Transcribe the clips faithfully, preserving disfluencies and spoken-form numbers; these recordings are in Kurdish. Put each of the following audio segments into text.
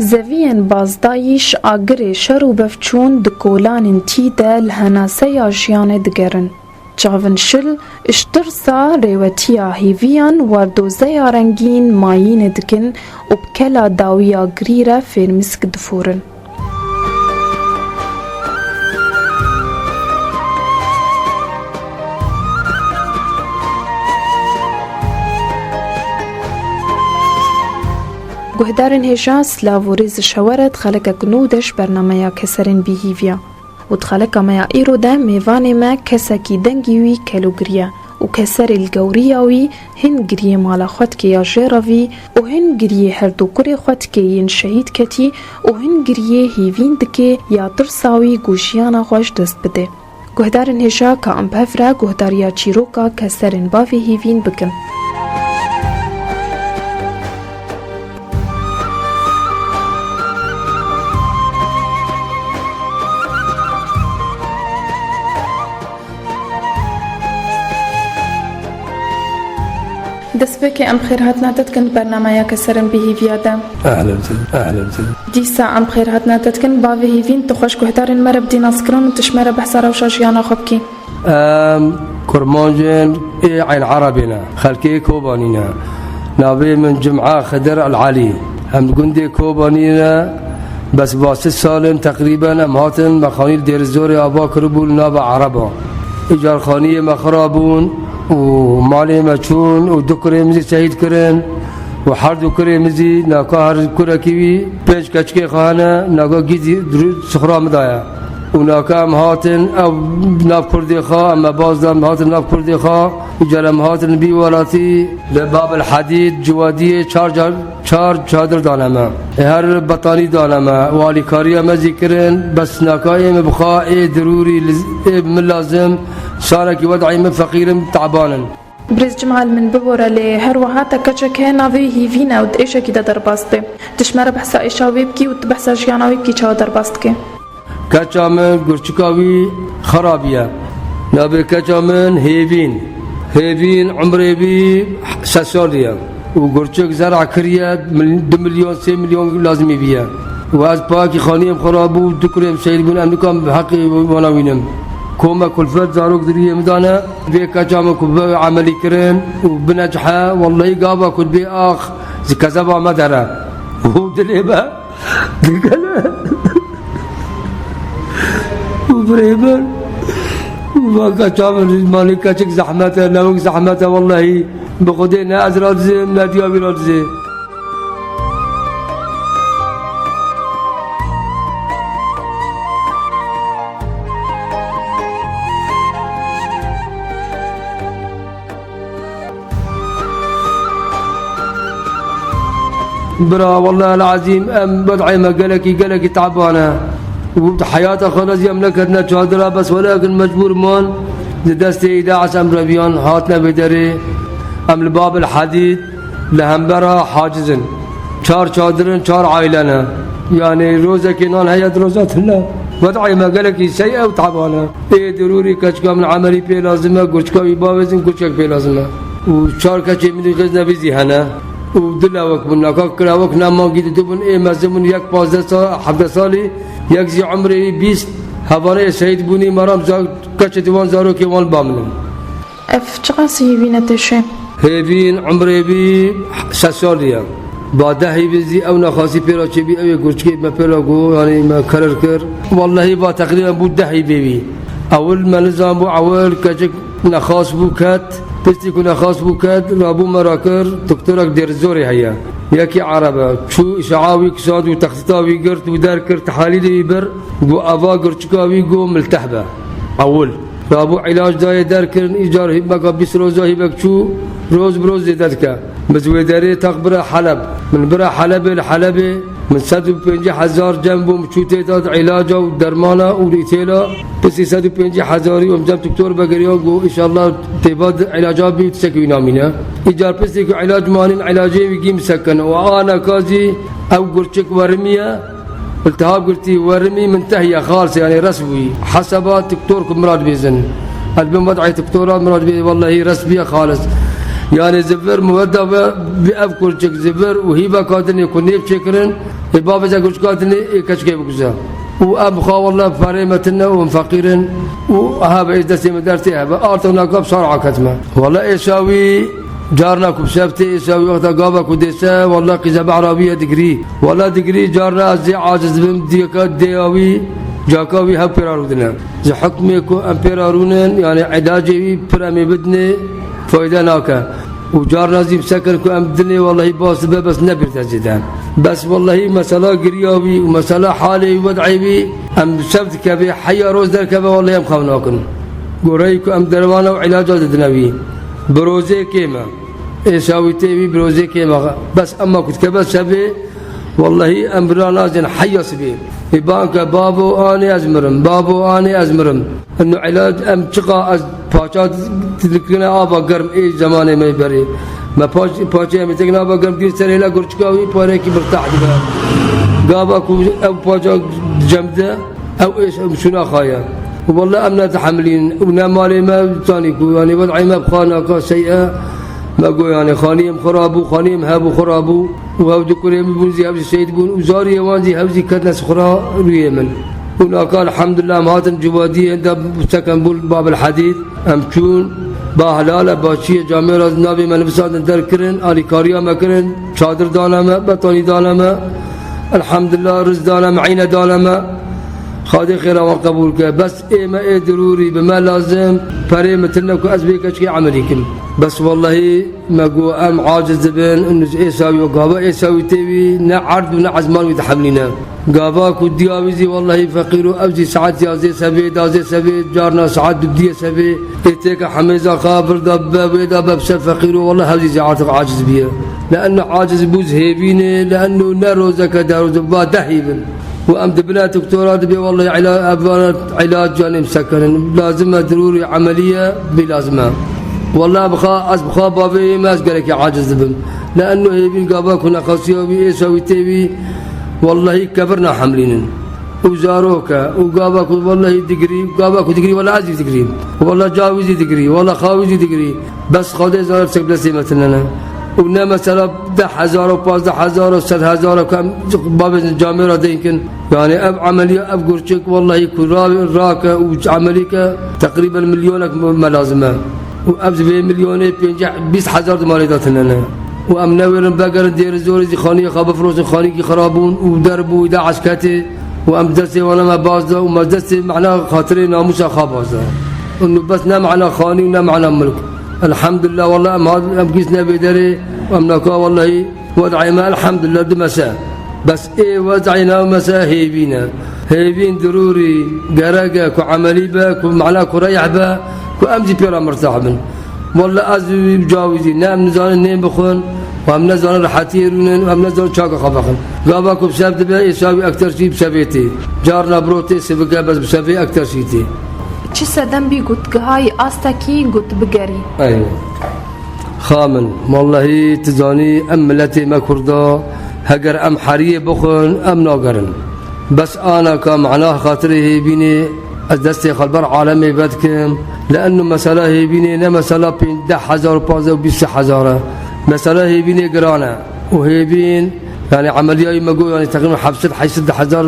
Zeviyên bazdayîş, agirê şer û bevçûn di kolanên tî de li henaseya jiyanê digerin. Çavin şil, ji tirsa rêwetiya hêviyan werdozeya rengîn mayînê dikin û bi kela dawî ya girî re fêrmisk diforin. Guhdarên hêja, silav û rêz ji hewe re di xelekek nû de ji bernameya Keserên Bîhîviya. Û di xeleka me ya îro de mêvanê me kesekî dengî wî kelûgirî ye û keserê li gewriya wî hin giriyê mala xwe dike ya jê re vî û hin giriyê her du kurê xwe dike yên şehîd ketî û hin giriyê hêvîn dike ya tirsa wî ku jiyana xwe ji dest bide. Guhdarên hêja ka em bi hev re guhdariya çîroka keserên bavê hêvîn bikin. Destpêkê em xêrhatina te dikin di bernameya Keserên Bîhîviya de. Ehlen sehlen, ehlen sehlen. Dîsa em xêrhatina te dikin, bavê hêvîn, tu xweş guhdarên me re bidî naskirin û tu ji me re behsa rewşa jiyana xwe bikî. Em kurmancên ê Eyn Erebê ne, xelkê Kobanî ne. Navê min Cum'a Xidir El Elî. Em li gundê Kobanî ne, bes ba sî sal in teqrîben em hatin, me xanî li Dêrizorê ava kiribû li nava Ereba. Îcar xaniyê me xira bûn û malê me çûn û du kurê min jî şehîd kirin û her du kurê min jî naka her kurekî wî pênc keçikê xwe hene, naka gî jî dirû sixura min daye. Û naka em hatin ew nav kurdê xwe, em me baz da, em hatin nav kurdê xwe, îcar em hatin vî welatî li Bab el Hedîd, Ciwadiyê çar car, çar çadir dane me. Ê her betanî dane me û alîkariya me jî kirin, bes naka ê min bi xwe ê dirûrî li, ê min lazim, şarekî wed'ê min feqîr in, teban in. Birêz Cuma, li min bibore, lê her wiha te keçek heye navê wî Hîvîn e û di êşekî de derbas dibe. Tu ji me re behsa êşa wê bikî û tu behsa jiyana wî bikî çawa derbas dike? Keça min gurçika wî xera bûye. Navê keça min Hêvîn. Hêvîn umrê wî şeş salî ye. Û gurçik zera kiriye mil-, du milyon, sê milyon lazimî bûye. Û ez pakî xaniyê min xera bû, du kurê min şehîd bûn, em nikan bi heqê wana wînim. Koma kulfet zarok diriyê min dane, vê keça min ku bi emelî kirin û binecihe, wellehî gava ku dibê ax ji kezeba me dere. Û dilê me digele. Û birê min, û va keça min, malê keçik zehmet e, lewik zehmet e, wellehî. Bi Xwedê ne ez radizêm, ne diya wî radizê. Bira, wellahil ezîm, em wed'ê me gelekî, gelekî teban e. Û heyata xwe re jî em neketine çadira, bes welakin mecbûr man, di destê îdaş em reviyan, hatine vê derê, em li Babil Hedîd, li hembera haciz in. Çar çadir in, çar aîle ne. Yanî rozekê nan heye, di roza tune. Wed'ê me gelekî sey ew teban e. Ê dirûrî keçika min emelî pê lazim e, gurçika wî bavêzin, gurçek pê lazim e. Û çar keçê min dî xêz nevî zî hene. Û du lewek bûn, naka kirewek ne mangî didu bûn, ê mezin bûn, yek pazdeh sal, hevdeh salî, yek zî umrê wî bîst, hevalê şehîd bûnî, meram za-, keçê di wan zarokê wan ba min in. Ev çiqas hêvî ne têşe? Hêvîn umrê wî şeş salî ye. Ba dehî wî zî ew nexasî pê re çêbî, ew ê gurçikê me pê re got, yanî me kerir kir. Wellehî ba teqrîben bû dehî vê wî. Ewil me nizanbû, ewil keçik nexas bû ket, piştî ku nexas bû ket, rabû me ra kir, doktorek Dêrizorê heye. Yekî ereb e. Çû îşaa wî kisand û textîta wî girt û derkir, tehalîlê wî bir, got eva gurçika wî got milteh be. Ewil. Rabû îlac dayê derkirin, îcar hîbeka bîst roza hîbek çû, roz bi roz zêde dike. Min ji wê derê text bira Heleb. Min bira Helebê, li Helebê min sed û pêncî hezar cem bû, min çû tê da îlaca û dermana û îtêla. Pisî sed û pêncî hezarî û min cem doktor vegeriya, got, înşallah têba di îlaca bî, tiştekî wî namîne. Îcar pisî ku îlac manîn, îlacê wî gî min sekin. Û ana ka zî ew gurçik werimiye. Iltihab girtî, werimî min tehiye xalis, yanî res bûyî. Hesaba doktor ku mirad bêzin. Ez bin wed'ê doktora mirad bê, wellehî res bûye xalis. Yanî zivir muwedda ve bi ev kurçik zivir û hîva kadinê ku nêv çêkirin, Ê bavêze guçka dinê ê keçikê bikuze. Û em xwe wele perê me tune û em feqîr in. Û hebe ê destê me dertê hebe. Artik naka bi sar aketime. Wele êsa wî carna ku bi şev tê, êsa wî wexta gava ku dêse, wele qîze behra wî ye digirî. Wele digirî carna ez zê aciz dibim, diyeka dêya wî, caka wî hev pêra rûdine. Ji hukmê ku em pêra rûnin, yani ilacê wî pir em ê bidinê, fayde nake. Û carna zî bi sekin ku em dinê wellehî bas dibe, bes ne pir te zêde. Bes wellehî mesela giriya wî û mesela halê wî, wed'ê wî, em bi şev dikeve, heya roz derkeve, wellehî em xew nakin. Goreyî ku em dermana û ilaca didine wî. Bi rozê kêm e. Êsa wî tê wî bi rozê kêm e. Bes emma ku dikeve şevê, wellehî em bira nazên heya sibê. Ê banke, babo, anê ez mirim, babo, anê ez mirim. Ino ilac em çiqa ez paça dilikine ava germ ê zemanê me berê. Me paç-, paçê em ê tekine ava germ dîr ser hêla gurçika wî parekî mirtah dibe. Gava ku ew paça cem de, ew êş em şuna xaye. Welle em ne dihemilîn û ne malê me tanî ku, yani, wed'ê me bi xwe naka sey e. Me got, yani, xaniyê min xira bû, xaniyê min hebû xira bû. Û hev du kurê min bûn zî, hev zî şehîd bûn û zariyê wan zî, hev zî ketine sifra rûyê min. Û naka elhamdulillah em hatin Civadiyê de Sekenbûl Babil Hedîd. Em çûn, ba helal e, ba çi ye, camêra navê me nivisandin derkirin, alîkariya me kirin, çadir dane me, betanî dane me. Elhamdulillah, riz dane me, eyne dane me. Xadê xêra wan qebûl ke. Bes ê me ê dirûrî bi me lazim, perê min tune ku ez bê keçikê emelî kim. Bes wellehî, me got, em aciz dibin, û êsa wî, gava êsa wî tê wî, ne erd û ne ezman wî dihemlîne. Gava ku diya wî zî wellehî feqîr û ew zî saet yazdê sebê, dazê sebê, carna saet dudiyê sebê, ê têke hemêza xwe vir da bibe, wê da be bi ser feqîr û welleh hev zî artık aciz biye. Le'enno aciz bû zî hêvînê, le'enno ne rozeke de roze ba deh hêvin. Û em dibine doktora dibê, wellehî ila-, ev ilac canê em sekenin. Lazim e dirûrî emelî ye, bê lazim e. Welleh bixwe, ez bixwe bavê me ez gelekî aciz dibim. Le'enno hêvîn gava ku nexasiya wî, êsa wî tê wî, wellehî kevir nahemlînin. Û zarok e, û gava ku wellehî digirî, gava ku digirî, welleh ez zî digirîm. Welleh ca wî zî digirî, welleh xa wî zî digirî. Bes Xwedê zane çek bi destê me tune ne. Û ne mesela deh hezar û pazdeh hezar û sed hezar ku em bavêjin camêra deykin. Yani ev emeliya, ev gurçik wellehî ku ra-, rake û emelî ke teqrîben milyonek me lazim e. Û ev ji vê milyonê pêncî, bîst hezar dimarê de tune ne. Û em newêrin vegerin dêrî zorî zî xaniyê xwe bifroşin, xanîkî xirab bûn û der bû, îda eşketê. Û em destê wana me baz da û me destê mehna xatirê namûsa xwe baz da. Û bes ne mehna xanî û ne mehna milk. Elhamdulillah, wallah em hat, em gîs ne bê derê, em naka wallahî wed'ê me elhamdulillah dimese. Bes ê wed'ê ne mese hêvîn e. Hêvîn dirûrî gerek e ku emelî be, ku mehna ku reyh be, ku em zî pê re mirtah bin. Walla ez wî cawizî ne em nizanin nêm bixwin, û em nezanin rehetiyê rûnin, û em nezanin çaka xwe vexin. Gava ku bi şev dibe, êsa wî ekter şî bi şevê tê. Carna biro tê sivike, bes bi şevê ekter şî tê. Çi sedem bî ku tu gihayî astekî ku tu bigerî? Eywa. Xa min, wallahî tu zanî em miletê me Kurda, heger em heriyê bixwin, em nagerin. Bes ana ka mehna xatirê hêvînê, ez destê xwe li ber alemê vedikim. Li ennu mesela hêvînê ne mesela pênc, deh hezar û pazdeh û bîst hezar e. Mesela hêvînê giran e. Û hêvîn, yani emeliya wî me got, yani teqrîben heft sed heyşt sed hezar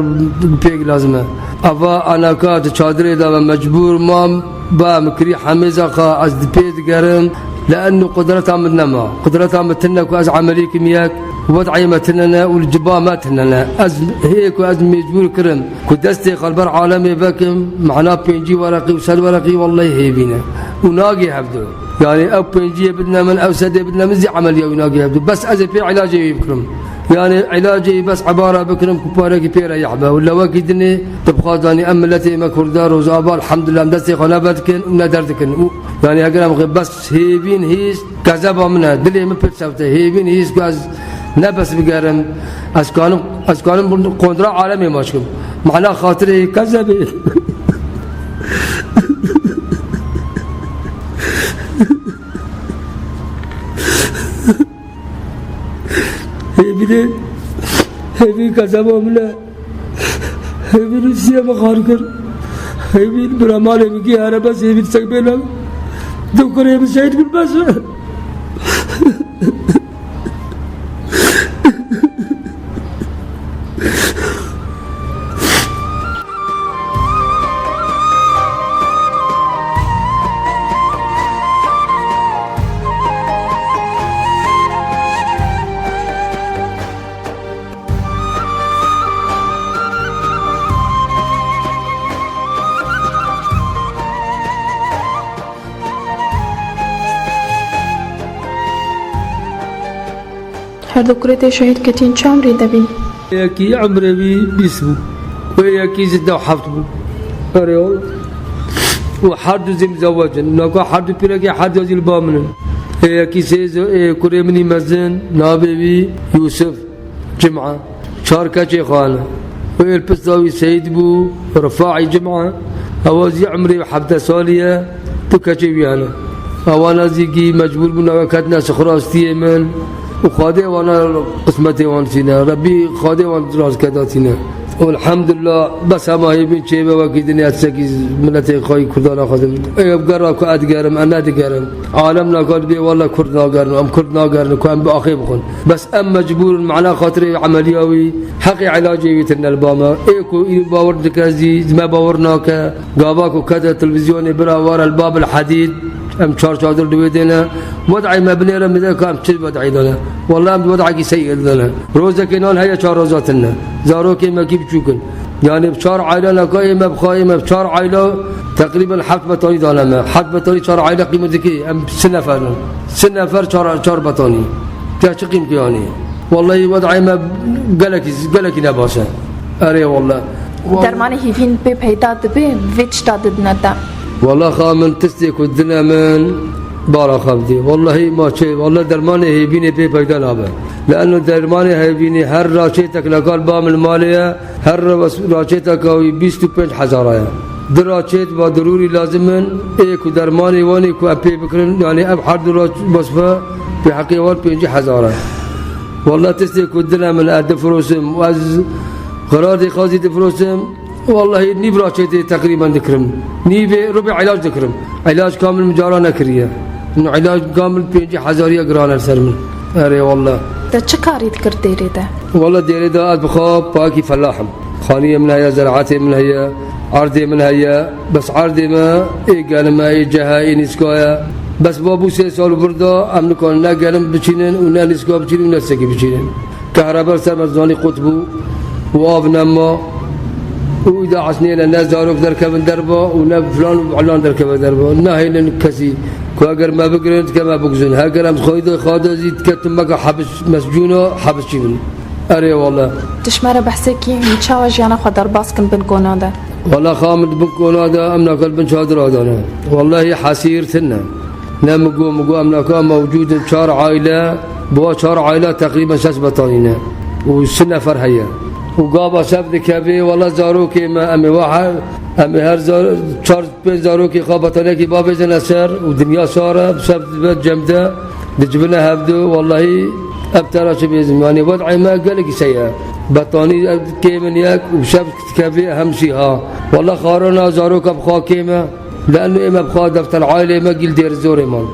pêk lazim e. Ava anaka di çadirê de me mecbûr mam, ba min kirî hemêza xwe ez di pê digerim. Li ennu qudreta min nema. Qudreta min tune ku ez emelî kim yek, wed'ê me tune ne û li ciba me tune ne. Ez hê ku ez mecbûr kirim ku destê xwe li ber alemê vekim, mehna pêncî wereqî û sed wereqî wellahî hêvîn e. Û nagê hevdu. Yani ew pênciyê bidine min, ew sedê bidine min zî emeliya wî nagê hevdu. Bes ez ê pê ilacê wî bikirim. Yani ilacê wî bes ebara bikirim ku parekî pê re yeh be. Û lewekî dinê dibixwazanî em miletê me Kurda Rojava elhamdulillah em destê xwe ne vedikin û ne derdikin. Û yani heger em xwe bes Hêvîn hîs kezeba min e, dilê min pir sewt e. Hêvîn hîs ku ez ne bes bigerim, ez kanim, ez kanim bin qondra alemê maç kim. Mehna xatirê kezebê. Hêvînê, hêvîn kezeba min e. Hêvîn siyê min xar kir. Hêvîn bira malê min gî here bes hêvîn sek bêne. Du kurê min şehîd bin bes. Her du kurê te şehîd ketîn çi emrê de bîn? Yekî emrê wî bîst bû. Wê yekî jî deh heft bû. Erê wala. Û her du jî mizewec in. Naka her du pîrekê her du jî li ba min in. Ê yekî sê ê kurê min î mezin, navê wî Yûsif Cima. Çar keçê xwe hene. Û ê li pişta wî Seyîd bû, Rifaî Cima. Ewa jî emrê wî hevdeh salî ye. Du keçê wî hene. Ewana zî gî mecbûr bûn, ewa ketine sixrastiyê min. Û Xwedê wana qismetê wan tîne. Rebbî Xwedê wan rast keda tîne. Û elhamdulillah, bes hema hêvîn çêbe wekî dinê, ez sekî miletê xwe yî Kurdan axwazin. Ê ev gera ku ez digerim, ez nedigerim. Alem naka dibê wele Kurd nagerin, em Kurd nagerin ku em bi axê bixwin. Bes em mecbûr in, mena xatirê emeliya wî, heqê ilacê wî tine li ba me. Ê ku î bawer dike zî, me bawer nake. Gava ku kete televîzyonê bira were li Babil Hedîd, em çar çadir li wê dêne. Wed'ê me binêre, min de ka em çi wed'ê de ne. Wele em di wed'ekî seyî de ne. Rozekê nan heye, çar roza tine. Zarokê me kî biçûk in. Yani bi çar aile naka ê me bi xwe, ê me bi çar aile teqrîben heft betanî dane me. Heft betanî çar aile qîmet dikê. Em si nefer in. Si nefer çar, çar betanî. Te çi qîm ki yani? Wallahî wed'ê me gelekî, gelekî ne baş e. Erê wallah. Dermanê hêvîn pê peyda dibe, vê tişta didine te. Wala xa min tistê ku dine min bara xwe bidî. Wallahî ma çê, walla dermanê hêvînê pê peyda nabe. Leeno dermanê hêvînê her raçêtek lekal ba min malê ye, her ras-, raçêteka wî bîst û pênc hezara ye. Di raçêt va dirûrî lazim in, ê ku dermanê wan ê ku em pê bikirin, yani ev her du raç-, wasfe pê heqê wan pêncî hezar e. Walla tistê ku dine min ez difirosim û ez xiradê xazî difirosim, Wallahî nîv raçêtê teqrîben dikirim. Nîvê rubê îlac dikirim. Îlac kamil min cara nekiriye. Min îlac kamil pêncî hezariya giran e ser min. Erê wallah. Te çi karî dikir dêrê de? Wallah dêrê de ez bi xwe pakî felah im. Xaniyê min heye, zeraetê min heye, erdê min heye. Bes erdê me ê gel me, ê ceh e, ê nîska ye. Bes va bû sê sal û vir de em nikarin ne gelim biçînin û ne nîska biçînin û ne sekî biçînin. Kehrebe li ser me zanî qut bû û av nema û îda esnêne ne zarok derkevin derva û ne filan û elan derkeve derva. Nahêlin kesî ku eger me bigirin dike me bikujin. Heger em xwedê xade zî dike tu meke hebis mescûna hebisçî bin. Erê wele. Tu ji me re behsê kî, hûn çawa jiyana xwe derbas kin bin kona de? Wele xa min di bin kona de em nakal bin çadira de ne. Wellehî hesîr tune. Ne min got, min got em naka mewcûd in çar aile, bi wa çar aile teqrîben şeş betanî ne û si nefer heye. Û gava şev dikevê, wele zarokê me, em ê wa her, em ê her zar-, çar pênc zarokê xwe betaniyekî bavêjine ser û dinya sar e, bi şev dibe cem de, dicivine hevdu, wellehî ev te ra çi bêjim, yanî wed'ê me gelekî sey e. Betanî ev kêm in yek û bi şev dikevê hem jî ha. Wele xarana zaroka bi xwe kêm e. Leeno ê me bi xwe defter ailê me gîl Dêrizorê man.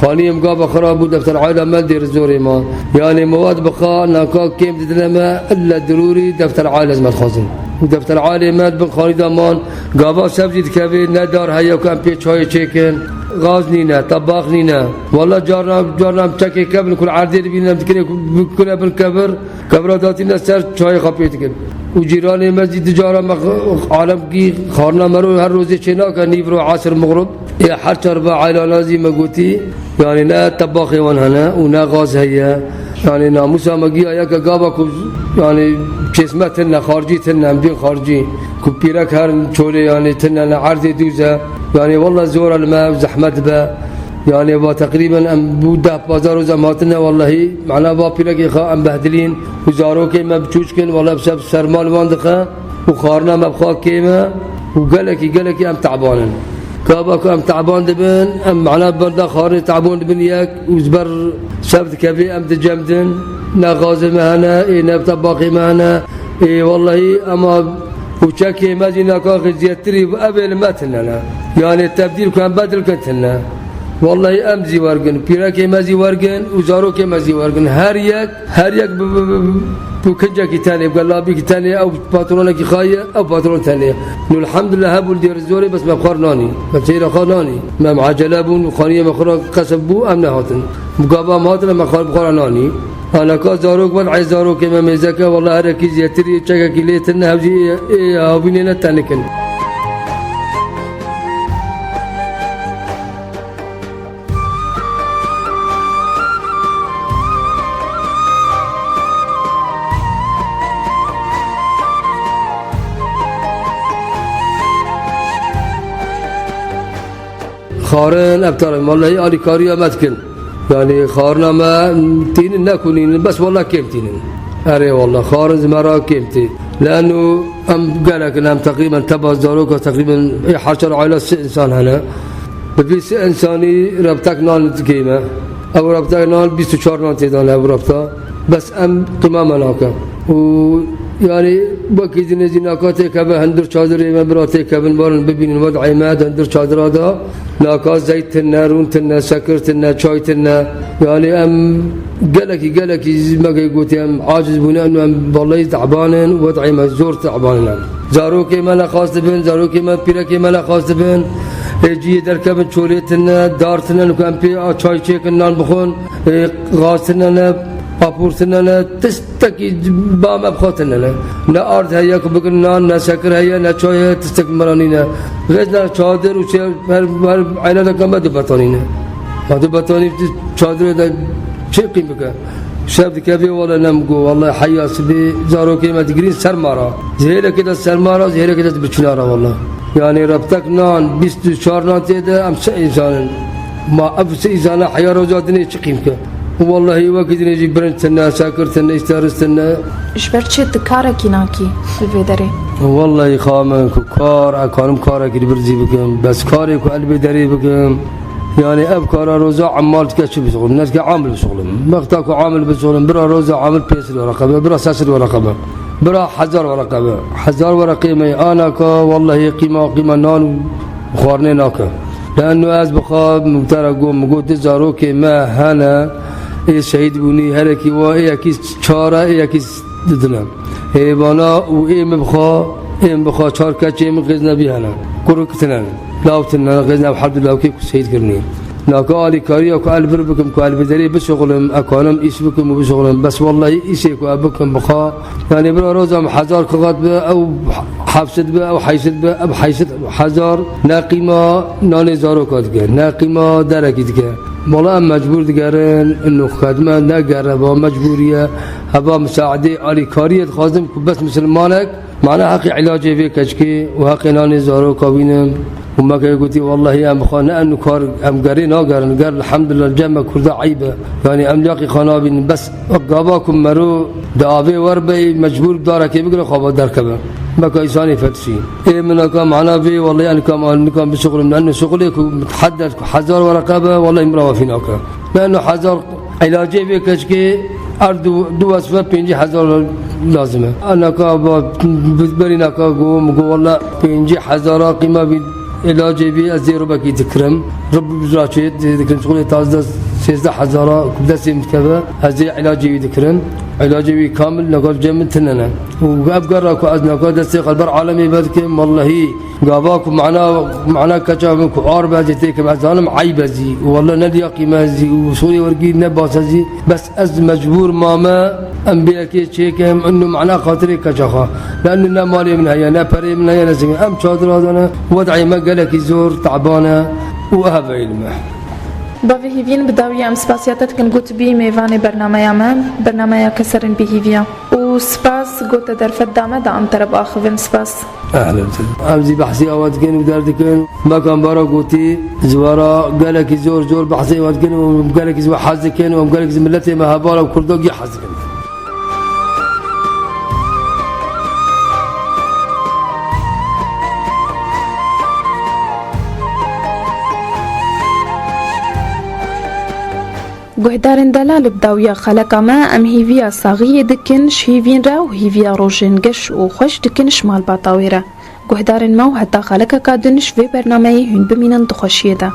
Xaniyê min gava xira bû, defter aila me Dêrizorê man. Yanê mewad bi xwe naka kêm didine me, ille dirûrî defter aile ez me dixwazin. Û defter ailê me di bin xanî de man, gava şev jî dikevê, ne dar heye ku em pê çayê çêkin. Gaz nîne, tebax nîne. Wala carna, carna em çekê kevin ku li erdê dibînin em dikinê ku bikine bin kevir. Kevra datîne ser çayê xwe pê dikin. Û cîranê me zî di cara me x-, alem gî xarina me ro her rozê çê nake, nîvro, esir, mixrib. Ê her çar ve aylana zî me gotî, yanî ne tebaxê wan hene û ne gaz heye. Yanî namûsa me giya yeke gava ku, yanî çêsme tune, xarcî tune, em bîn xarcî. Ku pîrek her çolê yanî tune ne erdê dûz e. Yanî wele zor e li me zehmet be. Yanî va teqrîben em bû deh pazdeh roz em hatine, wellehî, mena va pîrekê xwe em behdilîn û zarokê me biçûçk in, wele bi ser, serma li wan dixe û xarina me bi xwe kêm e û gelekî, gelekî em teban in. Gava ku em teban dibin, em mena benda xarinê tebûn dibin yek û ji ber şev dikevê em dicemdin, ne gazê me hene, ê ne tebaxê me hene, ê wellehî ema û çekê me zî naka xiziyettirî ev ê li me tune ne. Yanê tebdîl ku em bedil kin tune. Wellehî em zî wergin, pîrekê me zî wergin û zarokê me zî wergin. Her yek, her yek bi, bi, bi, bi, bi kincekî tenê, bi gelabîkî tenê, ew patronekî xwe ye, ew patron tenê. Nû elhamdulillah hebû li Dêrizorê bes me bi xwe re nanî. Me çêra xwe nanî. Me em ecele bûn û xaniyê me xwe re qesib bû, em nehatin. Bi gava em hatine me xwe bi xwe re nanî. Anaka zarok wan, ey zarokê me mêzeke, wela herekî zêtirî çekekî lê tune, hev jî ê, ê havînê ne tenik in. Xwarin ev tarafê, wallahî alîkariya me dikin. Yanî xwarina me tînin nekunînin, bes wallah kêm tînin. Erê wallah, xwarin ji me re kêm tî. Leeno em gelek in, em teqrîben teba zaroka teqrîben ê her çar aile sê insan hene. Bi vî sê insanî rebtek nan dikeyme. Ew rebtek nan bîst û çar nan tê dan ev rebta. Bes em qîma me nake. Û yanî wekî dinê jî naka têkeve, hundir çadirê me bira têkevin, barin bibînin wed'ê me di hundir çadira de. Naka zeyt tine, rûn tine, sekir tine, çay tine. Yanî em gelekî, gelekî ji me ke gotî em aciz bûne, eno em vallahi te'ban in, wed'ê me zor te'ban in em. Zarokê me nexas dibin, zarokê me, pîrekê me nexas dibin. Ê cihê derkevin çolê tine, dar tine, niku em pê a çay çêkin, nan bixwin. Ê gaz tine ne, papûr tine ne, tiştekî ba me bi xwe tine ne. Ne ard heye ku bikin nan, ne sekir heye, ne çay heye, tiştek me re nîne. Xêz ne çadir û çê, her, her eynadeke me du betanî ne. Ma du betanî çadirê de çê qîm bike? Şev dikevê wele nem go, wele heya sibê zarokê me digirîn ser mara. Ji hêlekê de ser mara, ji hêlekê de biçûna re wele. Yanî rebtek nan, bîst û çar nan tê de em sê însan in. Ma ev sê însana heya roja dinê çi qîm ke? Û wellahî wekî dinê jî birinc tine, sekir tine, îsteriz tine. Ji ber çi tu karekî nakî li vê derê? Wellahî xamin ku kar, ez karim karekî li vir zî bikim. Bes karê ku ez li vê derê bikim, yanî ev kara roja emal dike çi bişuxulim? Neke amil bişuxulim. Wexta ku amil bişuxulim, bira roja amil pênc sed wereqe be, bira sê sed wereqe be. Bira hezar wereqe be. Hezar wereqê me ana ka, wellahî qîma, qîma nan û xwarinê nake. Leeno ez bixwe min te re got, min got, du zarokê me hene, ê şehîd bûnî, her yekî wa, ê yekî çar e, ê yekî didin e. Ê vana û ê min bixwe, ê min bixwe çar keçê min xêzne vî hene. Kurik tine ne, law tine ne, xêzne ev her du lawkê ku şehîd kirinî. Naka alîkariya ku ez li vir bikim, ku ez li vê derê bişuxulim, ez kanim îş bikim û bişuxulim. Bes wellahî îşê ku ez bikim bixwe, yanî bira roza min hezar kaxat be, ew heft sed be, ew heşt sed be, ew heşt sed hezar ne qîma nanê zaroka dike, ne qîma derekî dike. Wela em mecbûr digerin, ino xedme negere, va mecbûrî ye. Heva misaedê alîkariyê dixwazim ku bes misilmanek Mana heqê ilacê vê keçikê û heqê nanê zaroka wî ne. Û me ke gotî, wellahî em bixwe ne eno kar em gerê nagerin. Ger elhamdulillah cem me Kurda eyb e. Yanî em liyaqî xwe nabînin. Bes gava ku mero di avê wer bey, mecbûr darekê bigire xwe ba derkeve. Me ka îsanê fetişî. Ê min aka mana vê, wellahî ez nikam, ez nikam bişuxulim. Ne eno şuxulê ku mutehedder ku hezar wereqe be, wellahî min re wefî nake. Ne eno hezar Îlacê vê keçikê her du, du wesfe pêncî hezar lazim e. Anaka ba, berî naka go, min go, wela pêncî hezara qîma vî îlacê vî ez zêr û bekî dikirim. Rib raçê dikirim, şixulê taze sêzdeh hezara ku bi destê min dikeve, ez zê îlacê vî dikirim. Îlacê vî kamil naka cem min tine ne. Û ev gerra ku ez naka destê xwe li ber alemê vedikim, wellahî Gava ku mana, mana keça min ku ar be ez ê têkim, ez zanim eyb e zî. Welle ne liya qîme zî û sorê wergî ne base zî. Bes ez mecbûr mame, em bê yekê çêkim, inu mana xatirê keça xwe. Ne inu ne malê min heye, ne perê min heye, ne zî. Em çadira de ne, wed'ê me gelekî zor, teban e û ev e li me. Bavê Hîvîn, bi dawiya em spasiya te dikin, got bî mêvanê bernameya me, bernameya Keserên Bêhîviya. Û spas, got te derfet da me da em te re biaxivin. Spas. Ehlen. Em zî behsî awa dikin û derdikin. Mekan bara gotî, ji we re gelekî zor zor behsê we dikin û gelekî ji we hez dikin û em gelekî ji miletê me heval û Kurdo gî hez dikin. Guhdarên delal, bi dawiya xeleka me em hîviya saxiyê dikin ji hîvîn re û hîviya rojên geş û xweş dikin ji malbata wê re. Guhdarên me û heta xelekeka din ji vê bernameyê hûn bimînin di xweşiyê de.